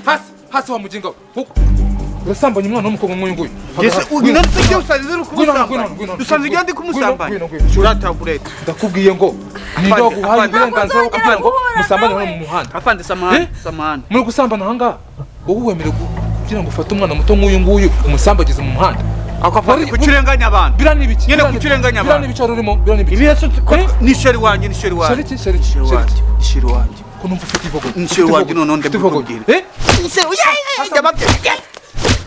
Hasi hasi wa mujinga we. Urasambanya umwana w'umukobwa nk'uyu nguyu. None usanze uri kumusambanya, usanze ugenda kumusambanya uratabulete. Ndakubwiye ngo ninde waguhaye uburenganzira bwo kugira ngo musambane hano mu muhanda? Afande, samahani, samahani. Muri gusambana aha ngaha, wowe wemerewe kugira ngo ufate umwana muto nk'uyu nguyu umusambagize mu muhanda? Ako afande, kuki urenganya abantu? Biriya ni ibiki? Nyine kuki urenganya Biriya ni abantu? ibiki wari urimo? Biriya ni ibiki? Ibihe ni chéri wanjye, ni chéri wanjye. Chéri ki? Chéri ki? Chéri Chéri wanjye, ki? ni chéri wanjye. Ko numva ufite ivogo? Ni chéri wanjye, noneho Ufite ivogo. ndabikubwira. Eh?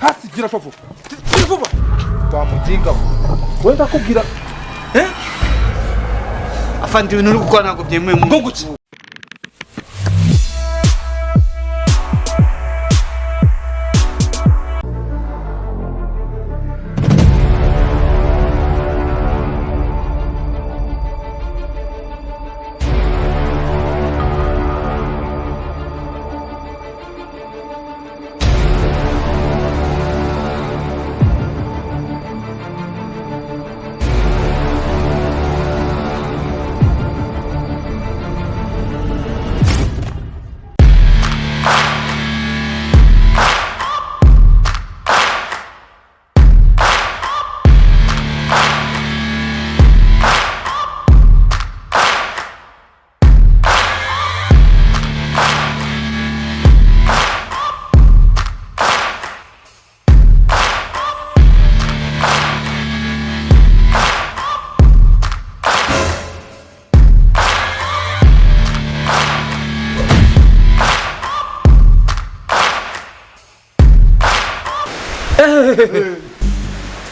Hasi, gira vuba, gira vuba wa mujinga we. Wowe ndakubwira, eh? Afande, ibintu uri gukora ntabwo byemewe mu Ngo guki?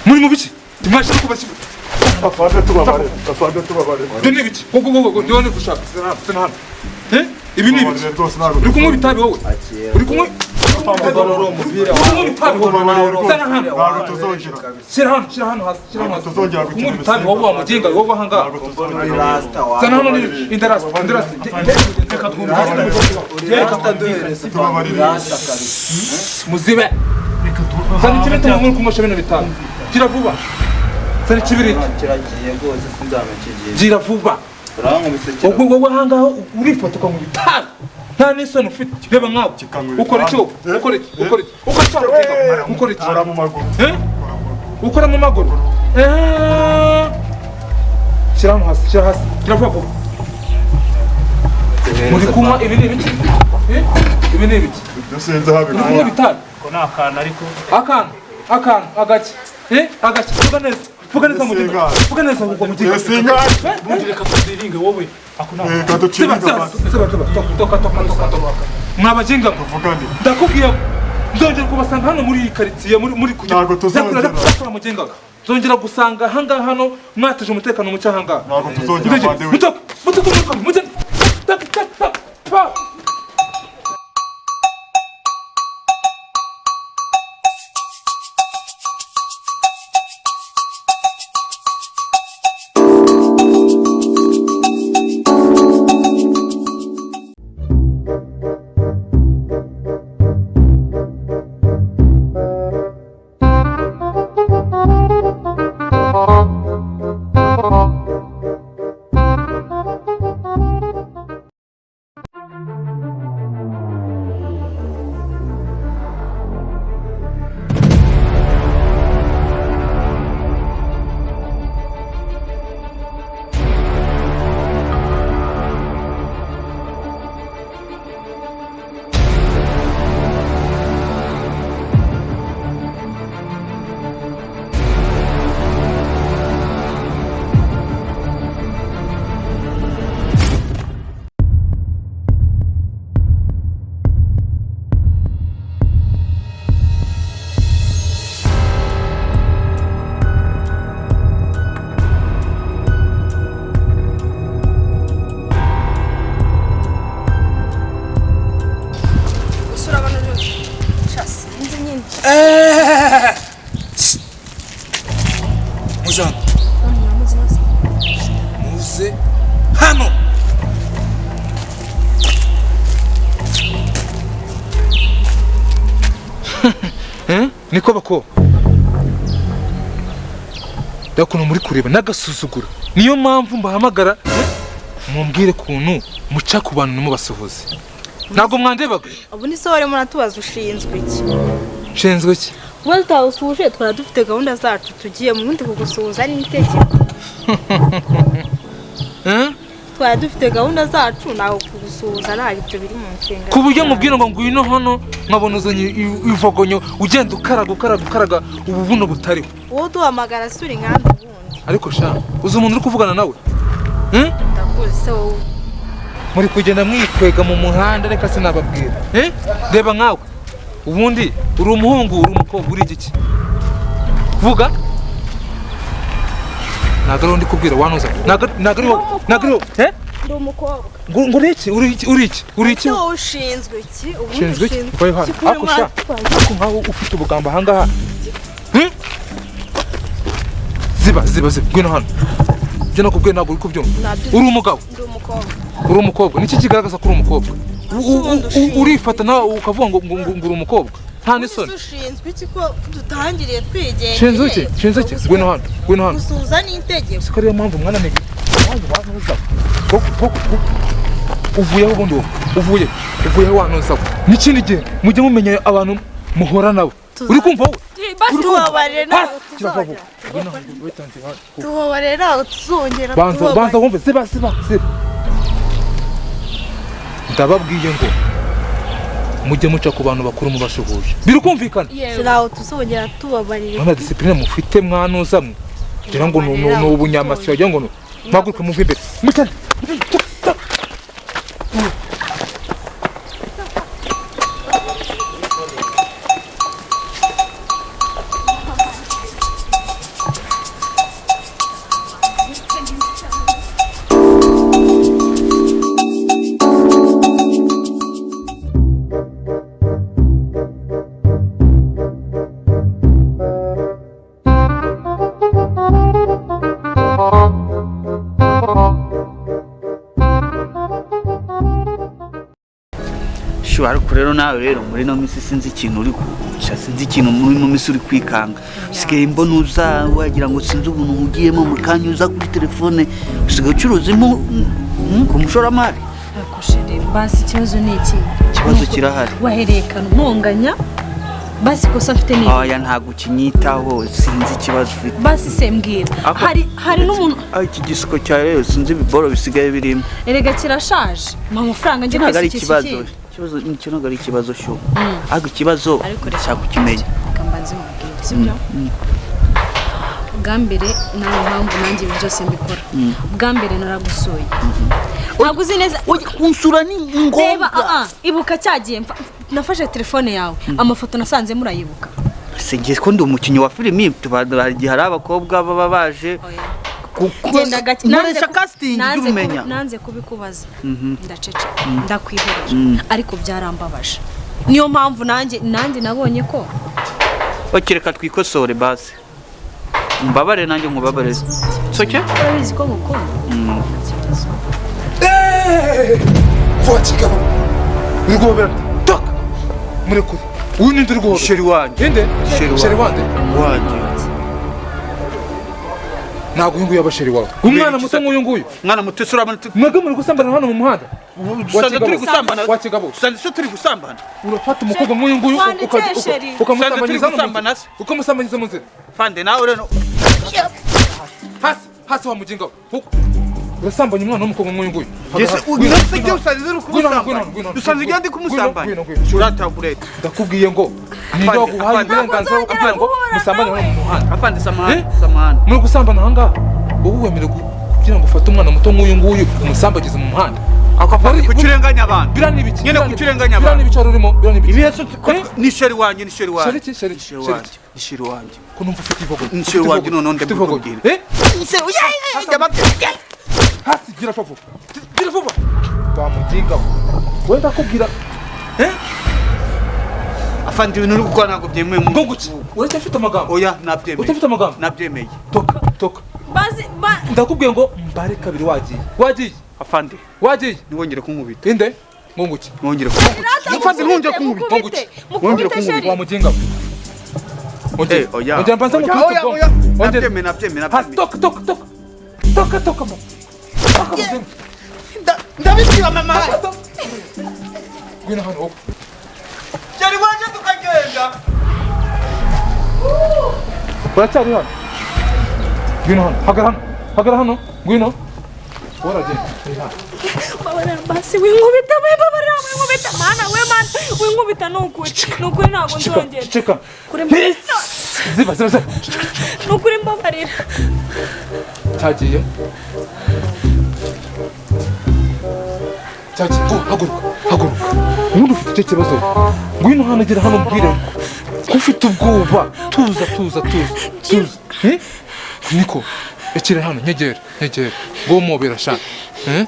Muri mu biki? Mwashaka kubashyira? Afande, tubabare, afande, tubabare. Ibyo ni ibiki? Go go go go, ndiho gushaka sina hano, sina hano. Eh, ibi ni ibiki? Tubabare rwose, ntabwo Uri kunywa itabi wowe? Uri kunywa, uri kunywa itabi wowe? Sina hano. Ntabwo tuzongera. Shyira hano, shyira hano hasi, shyira hano hasi. Tuzongera gukina. Kunywa itabi wowe wa muginga wowe aha ngaha. Ntabwo tuzongera. Sina hano ni indarasi, indarasi. Reka twumvikane. Tubabarire. Muzibe. Zana ikibiriti muri kunywesha bino bitanu. Gira vuba. Zana ikibiriti. Kiragiye rwose, sinzamenya. Gira vuba. Urankubise. Ubwo wowe aha ngaha urifata ukanywa itabi. Nta n'isoni ufite. Reba nkawe. Kikanywa Ukora iki wowe? itabi. Ukora iki? Ukora iki? Ukora iki? Ukora iki? Ukora mu maguru. Eh? Ukora mu maguru. Eh. Shyira hano hasi, shyira hasi. Gira vuba vuba. Muri kunywa ibi ni ibiki? Eh? Ibi ni ibiki? Ibyo sinzi aho Uri kunywa abikura. ibitabi? Ko ni akantu ariko. Akantu, akantu, agaki. Eh? Agaki. Vuga neza. Vuga neza muginga. Vuga neza ngo muginga. Singari. Ubundi reka tuziringe wowe, ako ni akantu. Reka Siba, duciringe siba, afande. siba, siba. Toka, toka, toka, toka. Mwabajinga mwe. Tuvugane. Ndakubwiye ngo nzongera kubasanga hano muri iyi karitsiye muri kugira. Ntabwo tuzongera. Ndakura muginga. Nzongera gusanga aha ngaha hano mwateje umutekano muke aha ngaha. Ntabwo tuzongera, afande we. Mutoka, mutoka, mutoka, mutoka. Tak, tak, tak. Pa. Gusa urabona rero sinzi nyine. Muze hano. Muramuzi neza. Muze hano. Eh? Niko bako. Reba ukuntu muri kureba n'agasuzuguro. Niyo mpamvu mbahamagara, eh? Mumbwire ukuntu muca ku bantu ntimubasuhuze. Ntabwo mwandebaga. Ubu ni so warimo uratubaza ushinzwe iki? Nshinzwe iki? Wowe utawusuhuje twari dufite gahunda zacu tugiye mu bundi kugusuhuza n'itegeko. Twari dufite gahunda zacu ntabwo kugusuhuza ntabwo ibyo biri mu nshingano. Ku buryo mubwira ngo ngwino hano nkabona uzanye ivogonyo ugenda ukaraga ukaraga ukaraga ubu buno butariho. Wowe uduhamagara sura inkambi ubundi. Ariko sha uzi umuntu uri kuvugana nawe? Ndakuzi se wowe. Muri kugenda mwikwega mu muhanda reka sinababwira. Reba nkawe. Ubundi uri umuhungu uri umukobwa uri igiki? Vuga. Ntabwo ari ndi kubwira wanuza. Ntabwo ari wowe. Ntabwo ari wowe. Ndi umukobwa. Ngo uri iki? Uri iki? Uri iki? Uri iki? Wowe ushinzwe iki? Ubundi ushinzwe iki? Ako sha. Ako nkaho ufite ubugamba aha ngaha. Ziba ziba ziba. Ngwino hano. Ibyo nakubwiye ntabwo uri kubyumva. Uri umugabo. Ndi umukobwa. Uri umukobwa. Niki kigaragaza ko uri umukobwa? Urifata nawe ukavuga ngo ngo uri umukobwa. Nta n'isoni. Ushinzwe iki ko dutangiriye twigenga? Shinzwe iki? Shinzwe iki? Ngwino hano. Ngwino hano. Gusuhuza n'itegeko. Siko ariyo mpamvu mwana ni wanuza. Uvuyeho ubundi wowe. Uvuye. Uvuyeho wanuza. N'ikindi gihe mujye mumenya abantu muhora nabo. Uri kumva wowe? Tubabarire ntabwo tuzongera. Tubabarire ntabwo tuzongera. Banza banza wumve ziba ziba ziba. Ndababwiye ngo mujye muca ku bantu bakuru mubashuhuje. Birikumvikana? Ntabwo tuzongera tubabarire. Mwana discipline mufite mwanuza mwe. Kugira ngo ni ubunyamasyo wagira ngo mpaguruke muve imbere. Mutane. Ariko rero nawe rero muri no misi sinzi ikintu uri kuca sinzi ikintu muri no misi uri kwikanga usigaye mbona uza wagira ngo sinzi ubuntu ugiyemo mu kanya uza kuri telefone usigaye ucuruza ku mushoramari. Basi ikibazo ni iki? Ikibazo kirahari waherekana ntonganya basi kosa mfite ni oya ntabwo ukinyitaho sinzi ikibazo ufite basi se mbwira hari n'umuntu iki gisuko cya rero sinzi ibiboro bisigaye birimo erega kirashaje mpa amafaranga njye kwisukisha iki ikibazo nicyo ntabwo ari ikibazo sho ariko ikibazo nshaka kukimenya. Reka mbanze mubwire sibyo? Bwa mbere nawe mpamvu nanjye ibi byose mbikora bwa mbere naragusuye ntabwo uzi neza kunsura ni ngombwa. Reba ibuka cyagiye nafashe telefone yawe amafoto nasanze murayibuka. Singiye ko ndi umukinnyi wa filimi igihe hari abakobwa baba baje nkoresha casting y'umenya. Nanze kubikubaza ndacece ndakwihorera ariko byarambabaje niyo mpamvu nanjye nabonye ko reka twikosore basi mbabare nanjye nkubabare soke urabizi ko ngukunda. Vuba kigabo uri guhobera toka murekure uyu ninde uri guhobera? Sheri wanjye. Inde? Sheri wanjye wanjye. Ntabwo uyu nguyu aba sheri wawe. Umwana muto nk'uyu nguyu. Umwana muto sura muto. Mwebwe muri gusambana hano mu muhanda. Dusanze turi gusambana. Wa kigabo. Dusanze turi gusambana. Urafata umukobwa nk'uyu nguyu ukamusambanyiriza mu nzira. Ukamusambanyiriza mu nzira. Fande nawe rero. Hasi hasi wa mujinga. Urasambanya umwana w'umukobwa nk'uyu nguyu. Dusanze ndi kumusambanya. Uratabureta. Ndakubwiye ngo ninde waguhaye uburenganzira bwo kugira ngo musambane hano mu muhanda? Afande samahani samahani. Muri gusambana aha ngaha wowe wemerewe kugira ngo ufate umwana muto nk'uyu nguyu umusambagize mu muhanda. Akafande kucurenganya abantu. Bira n'ibiki? Nyene kucurenganya abantu. Bira n'ibiki urimo? Bira n'ibiki? Ibihe ni sheri wanjye ni sheri wanjye. Sheri ki? Sheri ki? Ni sheri wanjye. Ko numva ufite ivogo. Ni sheri wanjye none ndabikubwira. Eh? Hasi gira vuba. Gira vuba. Wa mujinga. Wenda kubwira. Eh? Afande ibintu uri gukora ntabwo byemewe mu ngo guki. Uracyafite amagambo? Oya nabyemeye. Utafite amagambo? Nabyemeye. Toka toka. Bazi ba ndakubwiye ngo mbare kabiri wagiye. Wagiye. Afande. Wagiye. Ntiwongere kunkubita. Inde? Ngo nguki. Ntiwongere kunkubita. Afande ntiwongere kunkubita. Ngo guki. Ntiwongere kunkubita. Wa mujinga. Ongera. Oya. Ongera mbanza mukubite. Oya oya. Nabyemeye nabyemeye Hasi toka toka toka. Toka toka mo. Ndabibwira mama. Ngwino hano wowe. Chéri waje tukagenda. Uracyari hano? Ngwino hano, hagarara hano, hagarara hano, ngwino. Uragenda. Mbabarira basi winkubita, we mbabarira winkubita, mana we mana winkubita, ni ukuri, ni ukuri ntabwo nzongera. Ceceka. Kuri mbabarira. Ziba, ziba, ziba. Ni ukuri mbabarira. Cyagiye. Cyagiye. Oh, haguruka, haguruka. Ubundi ufite icyo kibazo. Ngwino hano, gera hano umbwire. Ko ufite ubwoba. Tuza, tuza, tuza. Tuza. Eh? Niko. Ekera hano, nyegera, nyegera. Ngo mobera sha. Eh?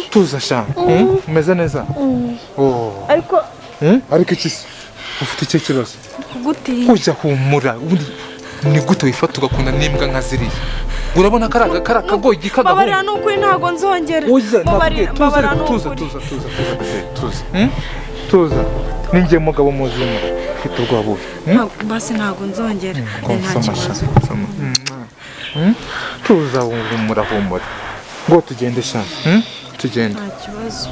Tuza sha. Eh? Umeze neza? Oh. Ariko Eh? Ariko iki se? Ufite icyo kibazo. kugutinya. Ujya humura. Ubundi ni gute wifata ugakunda n'imbwa nka ziriya? Urabona kari akagoyi k'agahungu. Mbabarira ni ukuri ntabwo nzongera. Oya, nakubwiye Mbabarira, tuza mbabarira ariko ni tuza ukuri. tuza tuza tuza tuza. Tuza. Ninjye mugabo muzima ufite ubwoba bubi. Basi ntabwo nzongera. Ngo Nta soma kibazo. sha, soma. Tuza humura humura. Ngo tugende sha. Tugende. Nta kibazo.